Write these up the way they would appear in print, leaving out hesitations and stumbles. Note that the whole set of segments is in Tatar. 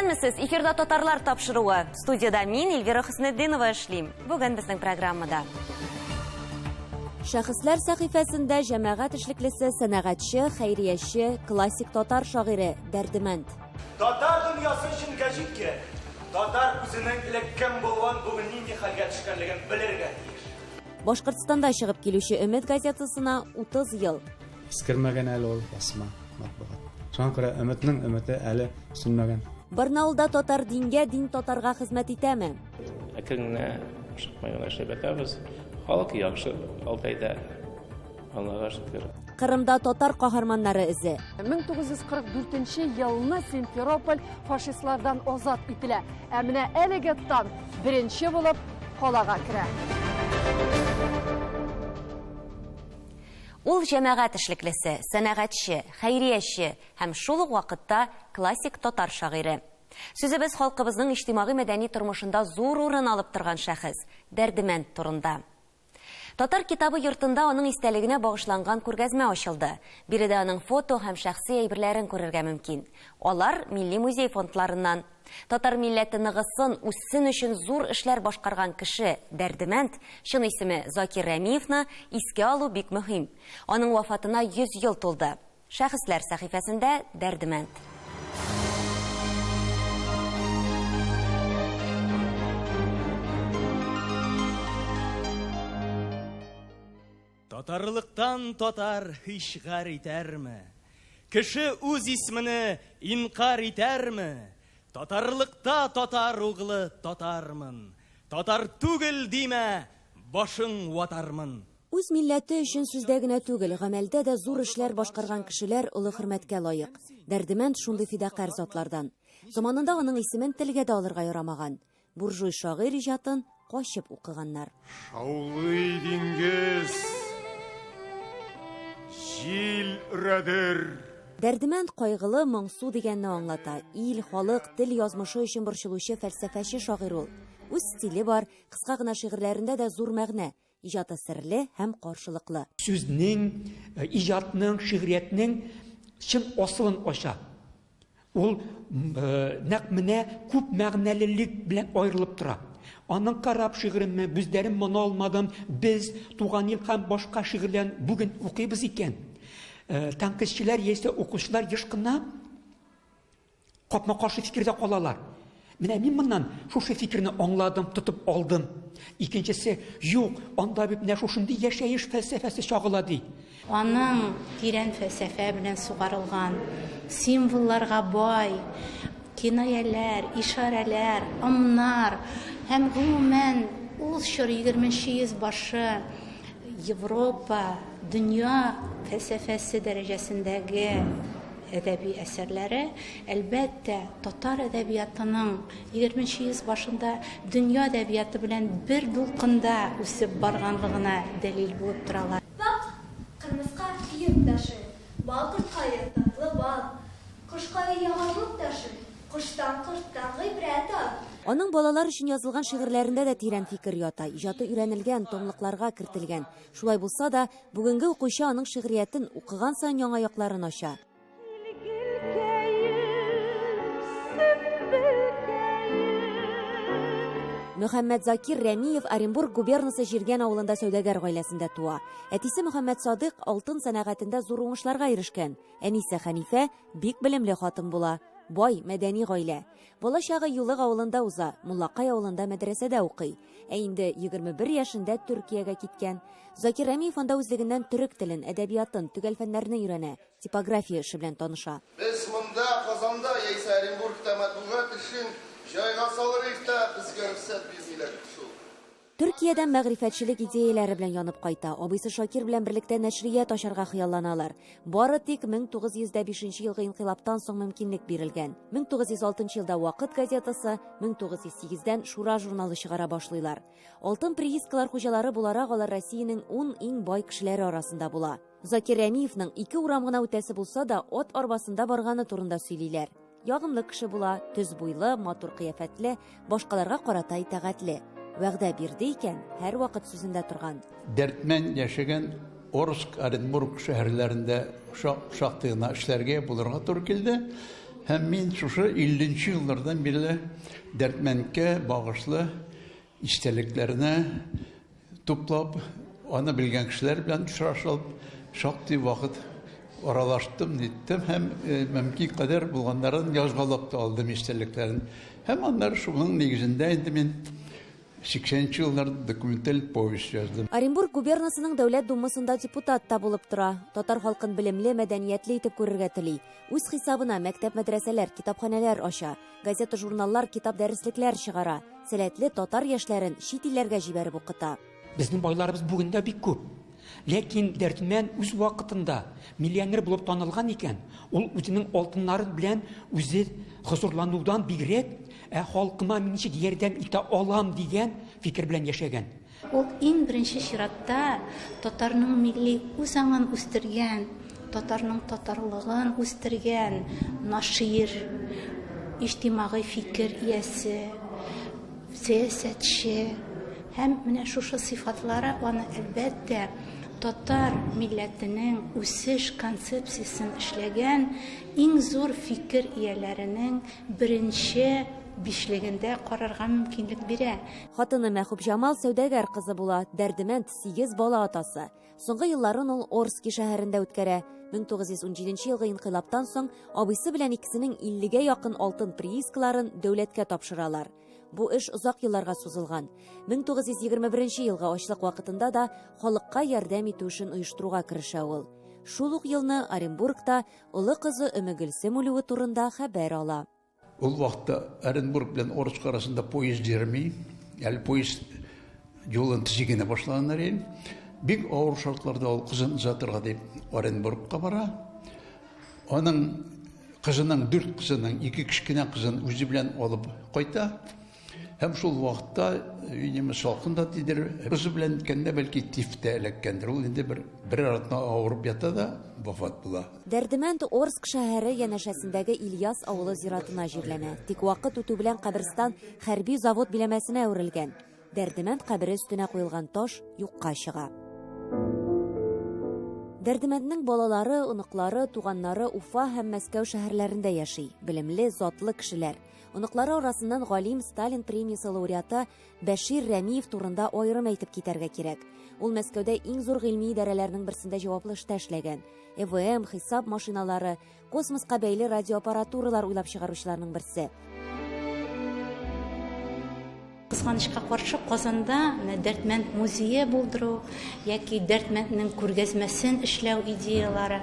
Исәнмесез, эфирда татарлар тапшыруы. Студияда мин, Эльвира Хөснетдинова эшлим. Бүген безнең программада. Шәхесләр сәхифәсендә җәмәгать эшлеклесе, сәнәгатьче, хәйрияче, классик татар шагыйре Дәрдемәнд. Татар дөньясы өчен гәҗит кирәк. Татар үзенең элек кем булуын, бүген нинди хәлгә төшкәнлеген белергә тиеш. Башкортстанда чыгып килүче Өмет газетасына 30 ел. Искермәгән әле ул басма матбугат. Шуңа күрә Өметнең өмете әле сүнмәгән. Барнаулда татар дингә, дин татарга хезмәт итәме? Әкрен генә, ашыкмый гына эшләп ятабыз. Халык яхшы Алтайда. Аллага шөкер. Кырымда татар каһарманнары эзе. 1944 елны Симферополь фашистлардан азат ителә. Ә менә әлеге танк беренче булып калага керә. Ул җәмәгать эшлеклесе, сәнәгатьче, хәйрияче һәм шул ук вакытта классик татар шагыйре. Сүзебез халкыбызның иҗтимагый-мәдәни тормышында зур урын алып торган шәхес, Дәрдемәнд турында. Татар китабы йортында аның истәлегенә багышланган күргәзмә ачылды. Биредә аның фото һәм шәхси әйберләрен күрергә мөмкин. Алар Милли музей фондларыннан. Татар милләте ныгысын, үссен өчен зур эшләр башкарган кеше Дәрдемәнд, чын исеме Закир Рәмиевны искә алу бик мөһим. Аның вафатына 100 ел тулды. Шәхесләр сәхифәсендә Дәрдемәнд. Татарлыктан татар һич гар итәрме? Кеше үз исмене инкарь итәрме? Татарлыкта татар углы татармын. Татар түгел димә, башың ватармын. Үз милләте өчен сүздә генә түгел, гамәлдә дә зур эшләр башкарган кешеләр олы хөрмәткә лаек. Дәрдемәнд шундый фидакарь затлардан. Заманында аның исемен телгә дә алырга ярамаган. Буржуй шагыйрь иҗатын качып укыганнар. Шаулый диңгез, җил өрәдер. Дәрдемәнд кайгылы, моңсу дигәнне аңлата. Ил, халык, тел язмышы өчен борчылучы фәлсәфәче шагыйрь ул. Үз стиле бар, кыска гына шигырьләрендә дә зур мәгънә. Иҗаты серле һәм каршылыклы. Сүзнең, иҗатның, шигъриятнең чын асылын ача. Ул нәкъ менә күп мәгънәлелек белән аерылып тора. Аның Карап шигыремме, Бүзләрем моны алмадым, Без, Туган ил һәм башка шигырьләрен бүген укыйбыз икән, тәнкыйтьчеләр яисә укучылар еш кына Капма-каршы фикердә калалар. Менә мин моннан шушы фикерне аңладым, тотып алдым. Икенчесе, юк, анда бит менә шушындый яшәеш фәлсәфәсе чагыла, ди. Аның тирән фәлсәфә белән сугарылган, символларга бай, кинаяләр, ишарәләр, ымнар һәм, гомумән, ул чор, егерменче йөз башы Европа, дөнья фәлсәфәсе дәрәҗәсендәге Әдәби әсәрләре, әлбәттә, татар әдәбиятының егерменче йөз башында дөнья әдәбияты белән бер дулкында үсеп барганлыгына дәлил булып торалар. Бак, кырмыска йөк ташый, Бал корткае татлы бал. Кошкае ягымлык ташый, Коштан, корттан гыйбрәт ал. Аның балалар өчен язылган шигырьләрендә дә тирән фикер ята, иҗаты өйрәнелгән, томлыкларга кертелгән. Шулай булса да, бүгенге укучы аның шигъриятен укыган саен яңа якларын ача. Мөхәммәтзакир Рәмиев Оренбург губернасы Җиргән авылында сәүдәгәр гаиләсендә туа. Әтисе Мөхәммәтсадыйк алтын сәнәгатендә зур уңышларга ирешкән. Әнисе Хәнифә бик белемле хатын була. Бай, мәдәни гаилә. Балачагы Юлык авылында уза, Муллакай авылында мәдрәсәдә укый. Ә инде 21 яшендә Төркиягә киткән. Закир Рәмиев анда үзлегеннән төрек телен, әдәбиятын, төгәл фәннәрне өйрәнә, типография эше белән таныша. Без монда, Казанда яисә Оренбургта матбугат эшен җайга салырыйк та, безгә рөхсәт бирмиләр шул. Төркиядән мәгърифәтчелек идеяләре белән янып кайта. Абыйсы Шакир белән берлектә нәшрият ачарга хыялланалар. Бары тик 1905 нче елгы инкыйлабтан соң мөмкинлек бирелгән. 1906 елда Вакыт газетасы, 1908 дән Шура журналы чыгара башлыйлар. Алтын приискалар хуҗалары буларак алар Россиянең ун иң бай кешеләре арасында була. Закир Рәмиевның ике урам гына үтәсе булса да, ат арбасында барганы турында сөйлиләр. Ягымлы кеше була, төз буйлы, матур кыяфәтле, башкаларга карата итагатьле. Вәгъдә бирде икән, һәрвакыт сүзендә торган. Дәрдмәнд яшәгән Орск, Оренбург шәһәрләрендә шактый гына эшләргә, булырга туры килде. Һәм мин шушы 50 нче еллардан бирле Дәрдмәндкә багышлы истәлекләрне туплап, аны белгән кешеләр белән очрашып, шактый вакыт аралаштым, ниттем һәм мөмкин кадәр булганнарын язгалап та алдым истәлекләрен. Һәм аннары шуның нигезендә инде мин 80 нче елларда документаль повесть яздым. Оренбург губернасының Дәүләт Думасында депутат та булып тора. Татар халкын белемле, мәдәниятле итеп күрергә тели. Үз хисабына мәктәп-мәдрәсәләр, китапханәләр ача, газета-журналлар, китап-дәреслекләр чыгара, сәләтле татар яшьләрен чит илләргә җибәреп укыта. Безнең байларыбыз бүген дә бик күп. Ләкин Дәрдмән үз вакытында миллионер булып танылган икән, ул үзенең алтыннары белән үзе хозурланудан бигрәк, ә халкыма мин ничек ярдәм итә алам дигән фикер белән яшәгән. Ул иң беренче чиратта татарның милли үзаңын үстергән, татарның татарлыгын үстергән нашир, иҗтимагый фикер иясе, сәясәтче һәм менә шушы сыйфатлары аны, әлбәттә, татар милләтенең үсеш концепциясен эшләгән иң зур фикер ияләренең беренче бишлегендә карарга мөмкинлек бирә. Хатыны Мәхүбҗамал сәүдәгәр кызы була, Дәрдемәнд, сигез бала атасы. Соңгы елларын ул Орски шәһәрендә үткәрә. 1917 елгы инкыйлабтан соң абыйсы белән икесенең 50гә якын алтын приискаларын дәүләткә тапшыралар. Бу эш озак елларга сузылган. 1921 елгы ачлык вакытында да халыкка ярдәм итү эшен оештыруга керешә ул. Шул ук елны Оренбургта олы кызы Өмегөлсем үлүе турында хәбәр ала. Ул вакытта Оренбург белән Орск арасында поезд йөрми. Әле поезд юлын төзи генә башлаганнар иде. Бик авыр шартларда ул кызын озатырга дип Оренбургка бара. Аның кызының, дүрт кызының, ике кечкенә кызын үзе белән алып кайта. Һәм шул вакытта, видимо, салкын да тидер, кызы белән үткәндә бәлки тиф тә эләккәндер. Ул инде бер берәр атна авырып ята да вафат була. Дәрдемәнд Орск шәһәре янәшәсендәге Ильяс авылы зиратына җирләнә. Тик вакыт үтү белән каберстан хәрби завод биләмәсенә әверелгән. Дәрдемәнд кабере өстенә куелган таш юкка чыга. Дәрдемәнднең балалары, оныклары, туганнары Уфа һәм Мәскәү шәһәрләрендә яши. Белемле, затлы кешеләр. Оныклары арасыннан галим Сталин премиясе лауреаты Бәшир Рәмиев турында аерым әйтеп китәргә кирәк. Ул Мәскәүдә иң зур гыйльми идарәләрнең берсендә җаваплы эштә эшләгән. ЭВМ, хисап машиналары, космоска бәйле радиоаппаратуралар уйлап чыгаручыларның берсе. Кызганычка каршы, Казанда менә Дәрдмәнд музее булдыру яки Дәрдмәнднең күргәзмәсен эшләү идеялары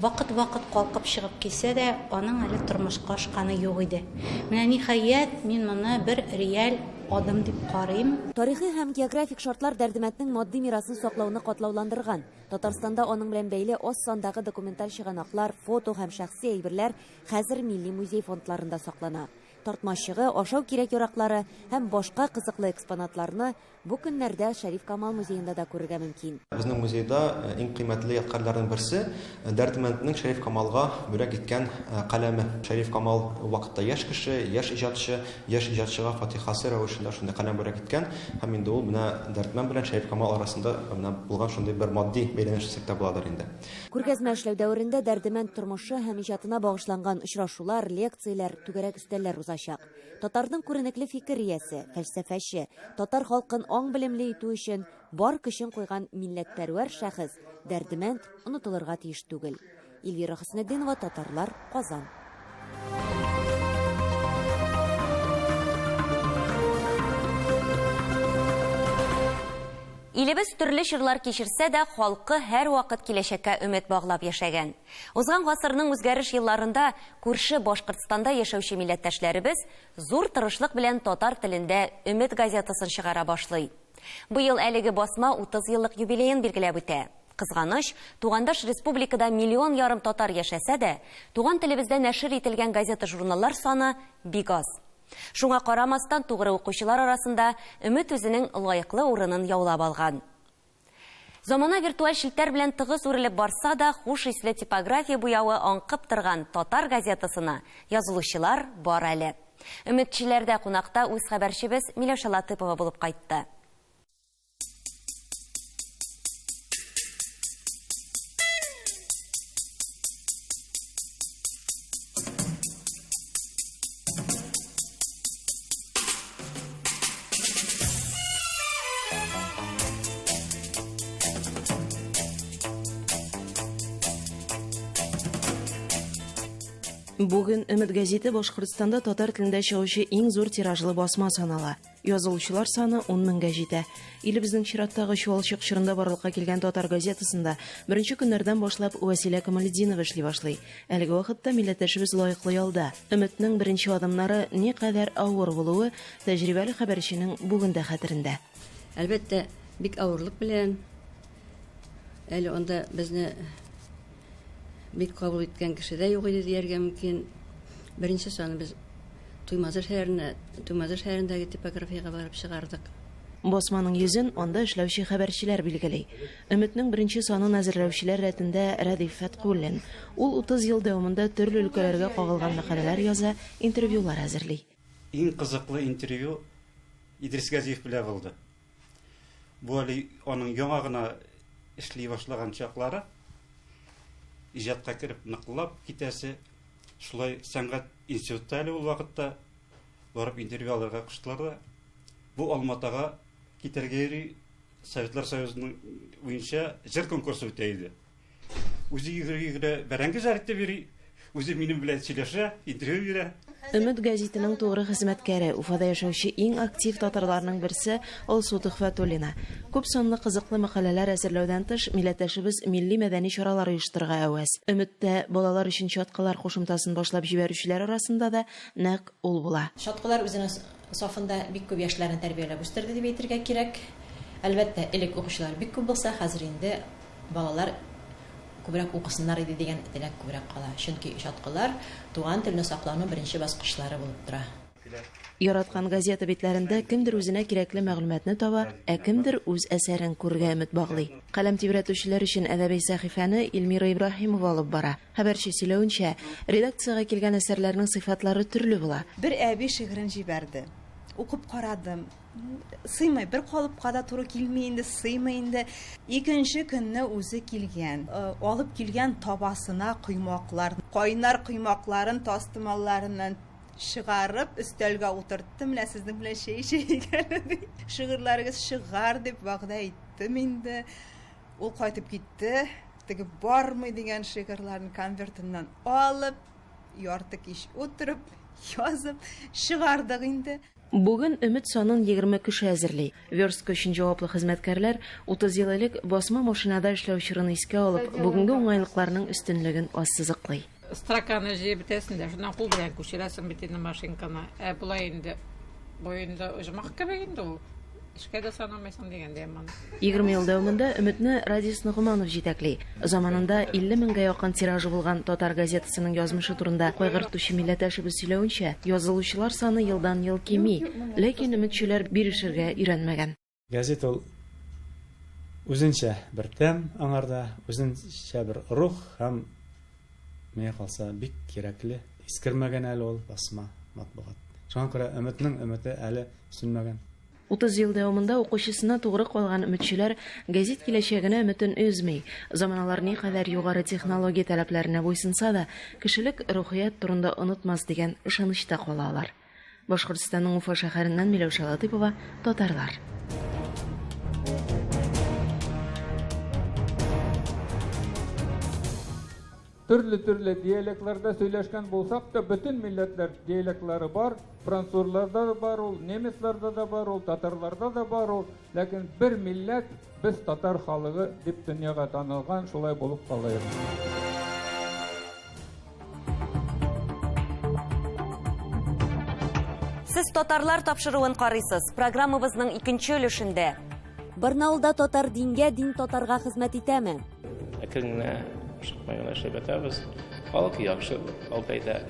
вакыт-вакыт калкып чыгып килсә дә, аның әле тормышка ашканы юк иде. Менә, ниһаять, мин моны бер реаль адым дип карыйм. Тарихи һәм географик шартлар Дәрдемәнднең матди мирасын саклауны катлауландырган. Татарстанда аның белән бәйле аз сандагы документаль чыганаклар, фото һәм шәхси әйберләр хәзер Милли музей фондларында саклана. Тартмачыгы, ашау кирәк-яраклары һәм башка кызыклы экспонатларны бу көннәрдә Шәриф Камал музеенда да күрергә мөмкин. Безнең музейда иң кыйммәтле ядкарьләрнең берсе, Дәрдемәнднең Шәриф Камалга бүләк иткән каләме. Шәриф Камал ул вакытта яшь кеше, яшь иҗатчы, яшь иҗатчыга фатихасы рәвешендә шундый каләм бүләк иткән. Һәм инде ул менә Дәрдемәнд белән Шәриф Камал арасында менә булган шундый бер матди бәйләнеш дисәк тә буладыр инде. Күргәзмә эшләү дәверендә Дәрдемәнд тормышы һәм иҗатына багышланган очрашулар, лекцияләр, түгәрәк өстәлләр узачак. Татарның күренекле фикер иясе, фәлсәфәче, татар халкын аң-белемле итү өчен бар көчен куйган милләтпәрвәр шәхес Дәрдемәнд онытылырга тиеш түгел. Эльвира Хөснетдинова, Татарлар, Казан. Илебез төрле чорлар кичерсә дә, халкы һәрвакыт киләчәккә өмет баглап яшәгән. Узган гасырның үзгәреш елларында күрше Башкортстанда яшәүче милләттәшләребез зур тырышлык белән татар телендә Өмет газетасын чыгара башлый. Быел әлеге басма 30 еллык юбилеен билгеләп үтә. Кызганыч, тугандаш республикада миллион ярым татар яшәсә дә, туган телебездә нәшер ителгән газета-журналлар саны бик аз. Шуңа карамастан, тугры укучылар арасында Өмет үзенең лаеклы урынын яулап алган. Замана виртуаль челтәр белән тыгыз үрелеп барса да, хуш исле типография буявы аңкып торган татар газетасына язылучылар бар әле. Өметчеләрдә кунакта үз хәбәрчебез Миләүшә Латыпова булып кайтты. Бүген Өмет гәзите Башкортстанда татар телендә чыгучы иң зур тиражлы басма санала. Язылучылар саны 10 меңгә җитә. Илебезнең чираттагы чуалчык чорында барлыкка килгән татар газетасында беренче көннәрдән башлап Вәсилә Камалетдинова эшли башлый. Әлеге вакытта милләттәшебез лаеклы ялда. Өметнең беренче адымнары никадәр авыр булуы тәҗрибәле хәбәрченең бүген дә хәтерендә. Әлбәттә, бик авырлык белән. Әле анда безне бик кабул иткән кеше дә юк иде дияргә мөмкин. Беренче саны без Туймазы шәһәренә, Туймазы шәһәрендәге типографиягә барып чыгардык. Басманың йөзен анда эшләүче хәбәрчеләр билгели. Өметнең беренче санын әзерләүчеләр рәтендә Рәдиф Фәткуллин. Ул 30 ел дәвамында төрле өлкәләргә кагылган мәкаләләр яза, интервьюлар әзерли. Иң кызыклы интервью Идрис Газиев белән булды. Бу әле аның яңа гына эшли башлаган чаклары. Иҗатка кереп ныклап китәсе. Шулай сәнгать институтта әле ул вакытта барып интервью алырга куштылар да. Бу Алматага китәргә йөри. Советлар Союзының буенча җыр конкурсы үтә иде. Үзе йөгерә-йөгерә бәрәңге жаритеп йөри, үзе минем белән сөйләшә, интервью бирә. Өмет гәзитенең тугры хезмәткәре, Уфада яшәүче иң актив татарларның берсе Алсу Төхфәтуллина. Күп санлы кызыклы мәкаләләр әзерләүдән тыш, милләттәшебез милли-мәдәни чаралар оештырырга әвәс. Өметтә балалар өчен чаткылар кушымтасын башлап җибәрүчеләр арасында да нәкъ ул була. Чаткылар үзенең сафында бик күп яшьләрне тәрбияләп үстерде дип әйтергә кирәк. Әлбәттә, элек укучылар бик күп булса, хәзер инде Балалар күбрәк укысыннар иде дигән теләк күбрәк кала. Чөнки чаткылар туган телне саклауның беренче баскычлары булып тора. Яраткан газета битләрендә кемдер үзенә кирәкле мәгълүматны таба, ә кемдер үз әсәрен күрергә өмет баглый. Каләм тибрәтүчеләр өчен әдәби сәхифәне Эльмира Ибраһимова алып бара. Хәбәрче сөйләвенчә, редакциягә килгән әсәрләрнең сыйфатлары төрле була. Бер әби шигырен җибәрде. Укып карадым. Сыймый, бер калыпка да туры килми инде, сыймый инде. Икенче көнне үзе килгән. Алып килгән табасына коймаклар, кайнар коймакларын тастымалларыннан чыгарып, өстәлгә утыртты. Менә сезнең белән чәй эчәйек әле, ди. Шигырьләрегез чыгар дип вәгъдә иттем инде. Ул кайтып китте. Теге бармый дигән шигырьләрен конвертыннан алып, ярты кич утырып, язып чыгардык инде. Бүген Өмет санын 20 кеше әзерли. Верстка өчен җаваплы хезмәткәрләр 30 ел элек басма машинада эшләү чорын искә алып, бүгенге уңайлыкларның өстенлеген ассызыклый. Строканы җыеп бетәсең дә, шуннан кул белән күчерәсең бит инде машинканы. Ә болай инде бу инде оҗмах кебек инде ул. Эшкә дә санамыйсың дигәндәй моны. 20 ел дәвамында Өметне Радис Ногманов җитәкли. Заманында 50 меңгә якын тиражы булган татар газетасының язмышы турында кайгыртучы милләттәшебез сөйләвенчә, язылучылар саны елдан-ел кими, ләкин өметчеләр бирешергә өйрәнмәгән. Газета ул үзенчә бер тәм аңарда, үзенчә бер рух һәм, миңа калса, бик кирәкле, искермәгән әле ул басма матбугат. Шуңа күрә Өметнең өмете әле сүнмәгән. 30 ел дәвамында укучысына тугры калган өметчеләр гәзит киләчәгенә өметен өзми. Заманалар никадәр югары технология таләпләренә буйсынса да, кешелек рухият турында онытмас дигән ышанычта кала алар. Башкортстанның Уфа шәһәреннән Миләүшә Латыйпова, Татарлар. Төрле-төрле диалектларда сөйләшкән булсак та, бөтен милләтләр диалектлары бар. Французларда да бар ул, немецларда да бар ул, татарларда да бар ул. Ләкин бер милләт, без татар халыгы дип дөньяга танылган, шулай булып калыйк. Сез татарлар тапшыруын карыйсыз. Программабызның икенче өлешендә. Барнаулда татар дингә, дин татарга хезмәт итәме? Әкрен генә, ашыкмый гына эшләп ятабыз. Халык яхшы, Алтайда.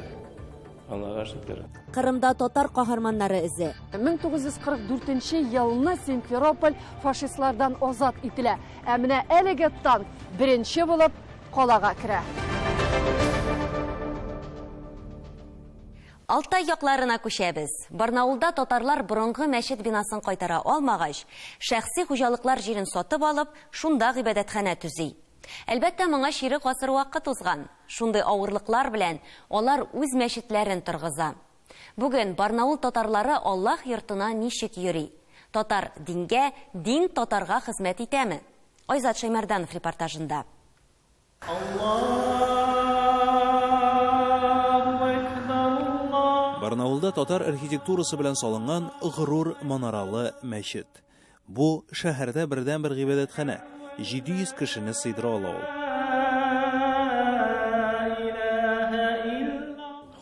Аллага шөкер. Кырымда татар каһарманнары эзе. 1944 елны Симферополь фашистлардан азат ителә. Ә менә әлеге танк беренче булып калага керә. Алтай якларына күчәбез. Барнаулда татарлар борынгы мәчет бинасын кайтара алмагач, шәхси хуҗалыклар җирен сатып алып, шунда гыйбадәтханә төзи. Әлбәттә, моңа чирек гасыр вакыт узган. Шундый авырлыклар белән алар үз мәчетләрен торгыза. Бүген Барнаул татарлары Аллаһ йортына ничек йөри? Татар дингә, дин татарга хезмәт итәме? Айзат Шәймәрданов репортажында. Барнаулда татар архитектурасы белән салынган горур манаралы мәчет. Бу шәһәрдә бердәнбер гыйбадәтханә, 700 кешене сыйдыра ала ул.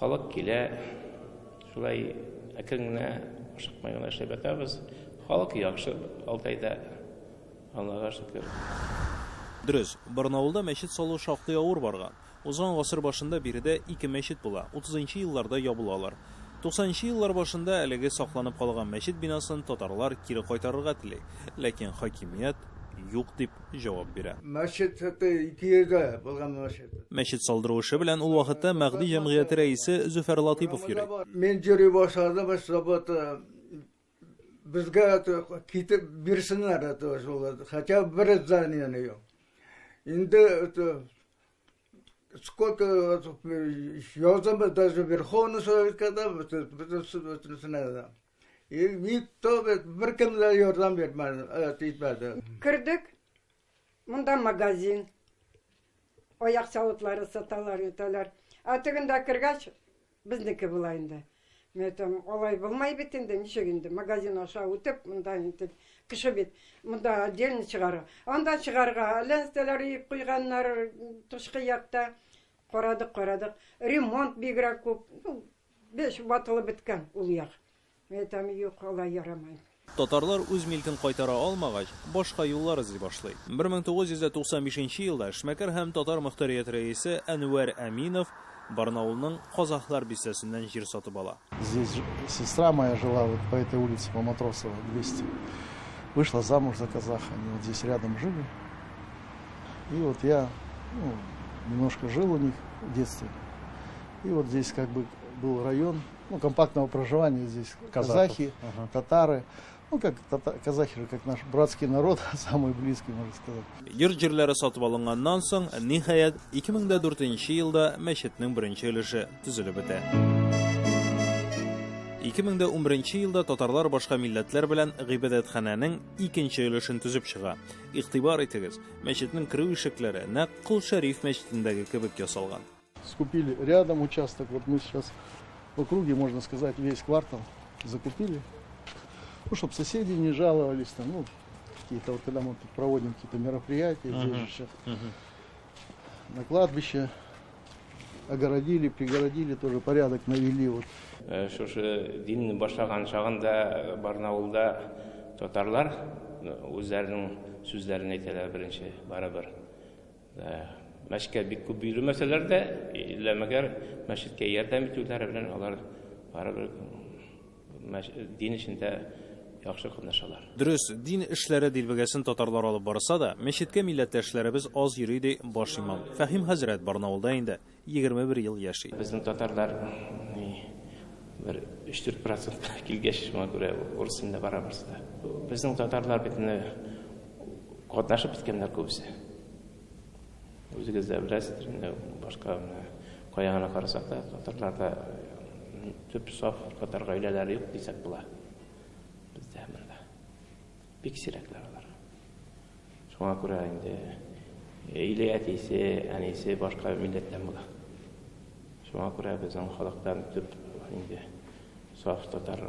Халык килә, шулай әкрен генә, ашыкмый гына эшләп ятабыз. Халык яхшы Алтайда, Аллага шөкер. Дөрес, Барнаулда мәчет салу шактый авыр барган. Узган гасыр башында биредә ике мәчет була, утызынчы елларда ябылалар. Туксанынчы еллар башында әлеге сакланып калган мәчет бинасын татарлар кире кайтарырга тели, ләкин хакимият юк дип җавап бирә. Мәчет это ике йөздә булган мәчет. Мәчет салдыру эше белән ул вакытта Мәгъди җәмгыяте рәисе Зөфәр Латыйпов йөри. Мин йөри башладым, чтобы это безгә это китеп бирсеннәр это шул хотя бы бер зданиене. Инде это сколько яздым даже Верховный Советка да, бөтенесенә дә. И никто беркем дә ярдәм бирмәде, итмәде. Кердек, монда магазин, аяк савытлары саталар, итәләр. Ә тегендә кергәч, безнеке була инде. Мин әйтәм, алай булмай бит инде, ничек инде, магазин аша үтеп, монда инде кеше бит, монда отдельно чыгара. Анда чыгарга әллә нәрсәләр өеп куйганнар тышкы якта. Карадык, карадык. Ремонт бигрәк күп. Ну, беш ватылып беткән ул як. Мин әйтәм, юк, алай ярамый. Татарлар үз милкен кайтара алмагач, башка юллар эзли башлый. 1995 елда эшмәкәр һәм татар мохтарияте рәисе Әнвәр Әминов Барнаулның Казахлар бистәсеннән җир сатып ала. Здесь сестра моя жила вот по этой улице, по Матросова, 200. Вышла замуж за казаха, они вот здесь рядом жили. И вот я, ну, немножко жил у них в детстве. И вот здесь как бы был район, ну, компактного проживания здесь Казахов. Казахи, татары. Ну, как казахи же, как наш братский народ, самый близкий, можно сказать. Йорт җирләре сатып алынганнан соң, ниһаять, 2004 елда мәчетнең беренче өлеше төзелеп бетә. 2011 елда татарлар башка милләтләр белән гыйбадәтханәнең икенче өлешен төзеп чыга. Игътибар итегез, мәчетнең керү ишекләре нәкъ Кол Шәриф мәчетендәге кебек ясалган. Скупили рядом участок, вот мы сейчас в округе, можно сказать, весь квартал закупили. Ну, чтоб соседи не жаловались, там, ну, какие-то, вот когда мы тут проводим какие-то мероприятия, здесь же сейчас на кладбище огородили, пригородили, тоже порядок навели. Вот. Шушы дин башлаган чагында Барнаулда татарлар үзләренең сүзләрен әйтәләр беренче, барыбер. Мәчеткә бик күп йөрмәсәләр дә, иллә мәгәр мәчеткә ярдәм итүләре белән алар барыбер дин эшендә яхшы катнашалар. Дөрес, дин эшләре дилбегәсен татарлар алып барса да, мәчеткә милләттәшләребез аз йөри, ди баш имам. Фәһим хәзрәт Барнаулда инде 21 ел яши. Безнең татарлар бер өч-дүрт процентка килгәч, шуңа күрә урыс телендә бара барысы да. Безнең татарлар бит инде катнашып беткәннәр күбесе. Үзегез дә беләсездер инде, башка менә кая гына карасак та, татарларда төп саф татар гаиләләре юк дисәк була. Бездә монда. Бик сирәкләр алар. Шуңа күрә инде или әтисе, әнисе башка милләттән була. Шуңа күрә безнең халыктан төп инде саф татар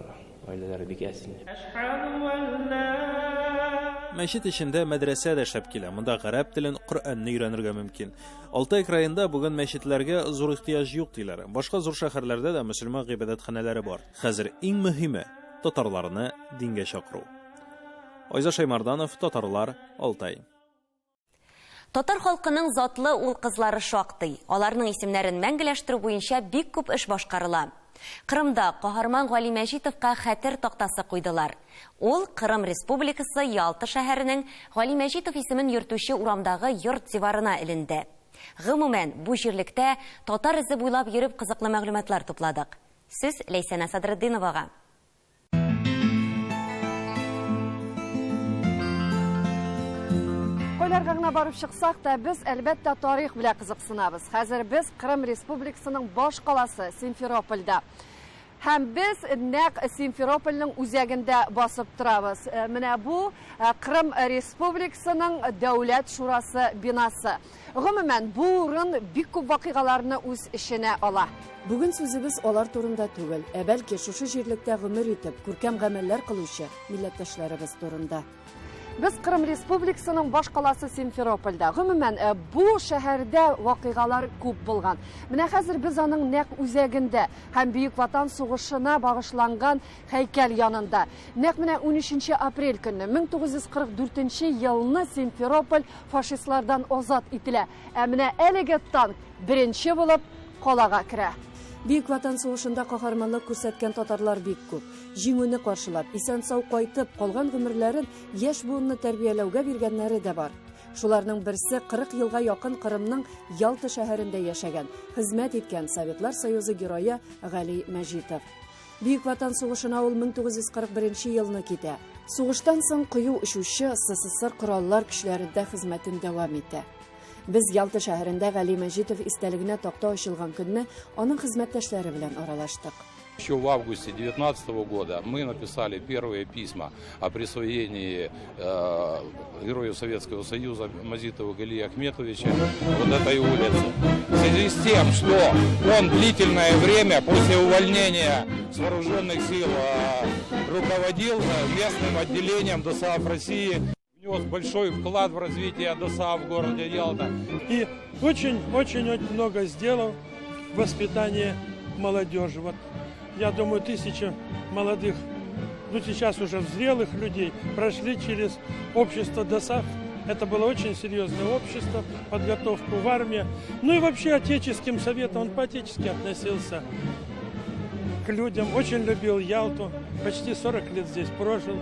гаиләләре бик әз инде. Мәчет эчендә мәдрәсә дә эшләп килә. Монда гарәп телен, Коръәнне өйрәнергә мөмкин. Алтай краенда бүген мәчетләргә зур ихтыяҗ юк диләр. Башка зур шәһәрләрдә дә мөселман гыйбадәтханәләре бар. Хәзер иң мөһиме татарларны дингә чакыру. Айза Шаймарданов, Татарлар, Алтай. Татар халкының затлы ул-кызлары шактый. Аларның исемнәрен мәңгеләштерү буенча бик күп эш башкарыла. Кырымда каһарман Гали Мәҗитовка хәтер тактасы куйдылар. Ул Кырым Республикасы Ялта шәһәренең Гали Мәҗитов исемен йөртүче урамдагы йорт диварына эленде. Гомумән, бу җирлектә татар эзе буйлап йөреп кызыклы мәгълүматлар тупладык. Сүз Ләйсәнә Садретдиновага. Кайларга гына барып чыксак та, без, әлбәттә, тарих белән кызыксынабыз. Хәзер без Кырым Республикасының баш каласы Симферопольдә. Һәм без нәкъ Симферопольнең үзәгендә басып торабыз. Менә бу Крым Республикасының Дәүләт шурасы бинасы. Гомумән, бу урын бик күп вакыйгаларны үз эченә ала. Бүген сүзебез алар турында түгел, ә бәлки шушы җирлектә гомер итеп, күркәм гамәлләр кылучы милләттәшләребез турында. Без Кырым Республикасының баш каласы Симферопольдә. Гомумән, э, бу шәһәрдә вакыйгалар күп булган. Менә хәзер без аның нәкъ үзәгендә һәм Бөек Ватан сугышына багышланган һәйкәл янында. Нәкъ менә 13 апрель көнне 1944 елны Симферополь фашистлардан азат ителә. Ә менә әлеге танк беренче булып калага керә. Бөек Ватан сугышында каһарманлык күрсәткән татарлар бик күп. Җиңүне каршылап, исән-сау кайтып, калган гомерләрен яшь буынны тәрбияләүгә биргәннәре дә бар. Шуларның берсе 40 елга якын Кырымның Ялта шәһәрендә яшәгән, хезмәт иткән Советлар Союзы герое Гали Мәҗитов. Бөек Ватан сугышына ул 1941 елны китә. Сугыштан соң кыю очучы СССР Кораллар көчләрендә хезмәтен дәвам итә. Без Ялта шәһәрендә Гали Мәҗитов истәлегенә такта ачылган көнне аның хезмәттәшләре белән аралаштык. Еще в августе 2019 года мы написали первые письма о присвоении э, Герою Советского Союза Мазитова Галии Ахметовича вот этой улицы. В связи с тем, что он длительное время после увольнения с вооруженных сил э, руководил э, местным отделением ДОСААФ России, внес большой вклад в развитие ДОСААФ в городе Ялта. И очень-очень много сделал в воспитании молодежи. Вот, я думаю, тысячи молодых, ну сейчас уже зрелых людей прошли через общество ДОСААФ. Это было очень серьезное общество, подготовку в армии. Ну и вообще отеческим советом он по-отечески относился к людям. Очень любил Ялту, почти 40 лет здесь прожил.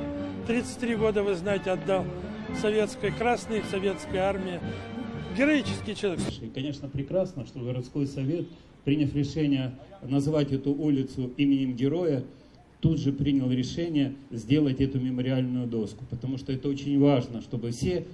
33 года, вы знаете, отдал советской Красной, советской армии. Героический человек. И, конечно, прекрасно, что городской совет, приняв решение назвать эту улицу именем героя, тут же принял решение сделать эту мемориальную доску, потому что это очень важно, чтобы все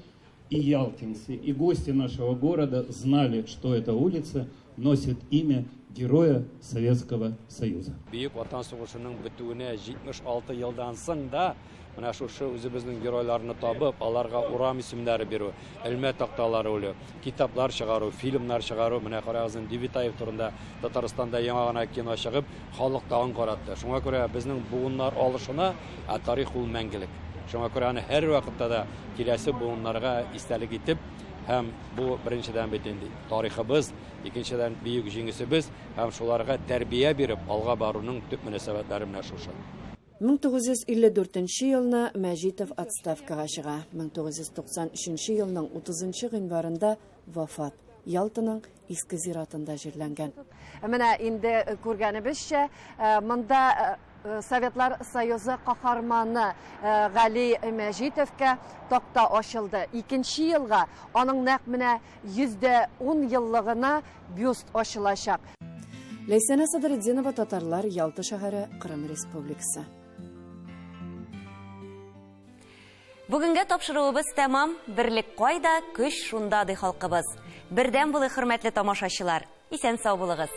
и ялтинцы, и гости нашего города знали, что эта улица носит имя героя Советского Союза. Бөек Ватан сугышының бетүенә 76 елдан соң да менә шушы үзебезнең геройларны табып, аларга урам исемнәре бирү, элмә такталары элү, китаплар чыгару, фильмнар чыгару, менә карагыз, Девятаев турында Татарстанда яңа гына кино чыгып, халык тагын каратты. Шуңа күрә безнең буыннар алышына, ә тарих ул мәңгелек. Шуңа күрә аны һәрвакытта да киләсе буыннарга истәлек итеп, һәм бу беренчедән бит инде тарихыбыз, икенчедән бөек җиңүебез һәм шуларга тәрбия биреп алга баруның төп мөнәсәбәтләре менә шушы. 1954 елны Мәҗитов отставкага чыга. 1993 елның 30 гыйнварында вафат. Ялтаның Иске зиратында җирләнгән. Менә инде күргәнебезчә, монда Советлар Союзы каһарманы Гали Мәҗитовка такта ачылды. Икенче елга аның нәкъ менә 110 еллыгына бюст ачылачак. Ләйсәнә Садретдинова, Татарлар, Ялта шәһәре, Кырым Республикасы. Бүгенгә тапшыруыбыз тәмам. Берлек кайда, көч шунда, ди халкыбыз. Бердәм булыйк, хөрмәтле тамашачылар. Исән сау булыгыз.